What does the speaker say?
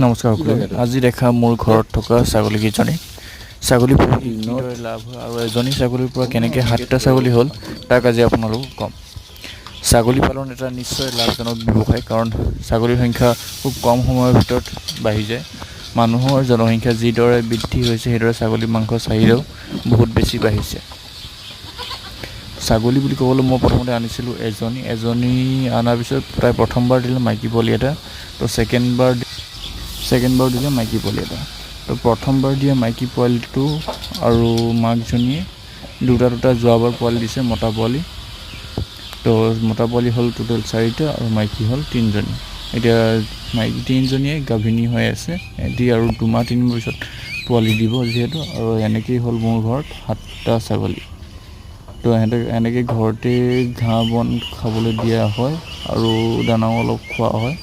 নমস্কাৰ সকলোকে। আজি দেখা মোৰ ঘৰত থকা ছাগলীকেইজনী। ছাগলী পুহি কিদৰে লাভ হয় আৰু এজনী ছাগলীৰ পৰা কেনেকৈ সাতটা ছাগলী হ'ল, তাক আজি আপোনালোকক ক'ম। ছাগলী পালন এটা নিশ্চয় লাভজনক ব্যৱসায়, কাৰণ ছাগলীৰ সংখ্যা খুব কম সময়ৰ ভিতৰত বাঢ়ি যায়। মানুহৰ জনসংখ্যা যিদৰে বৃদ্ধি হৈছে, সেইদৰে ছাগলী মাংস চাহিদাও বহুত বেছি বাঢ়িছে। ছাগলী বুলি ক'বলৈ মই প্ৰথমতে আনিছিলোঁ এজনী। এজনী অনাৰ পিছত তাই প্ৰথমবাৰ দিলে মাইকী পোৱালি এটা। তো ছেকেণ্ডবাৰ দিলে মাইকী পোৱালি এটা। তো প্ৰথমবাৰ দিয়া মাইকী পোৱালিটো আৰু মাকজনীয়ে দুটা দুটা যোৱাবাৰ পোৱালি দিছে, মতা পোৱালি। তো মতা পোৱালি হ'ল টোটেল চাৰিটা আৰু মাইকী হ'ল তিনিজনী। এতিয়া মাইকী তিনিজনীয়ে গাভিনী হৈ আছে। এটি আৰু 2 মাহ 3 মাহ পিছত পোৱালি দিব যিহেতু। আৰু এনেকেই হ'ল মোৰ ঘৰত সাতটা ছাগলী। তো সিহঁতক এনেকৈ ঘৰতে ঘাঁহ বন খাবলৈ দিয়া হয় আৰু দানাও অলপ খোৱা হয়।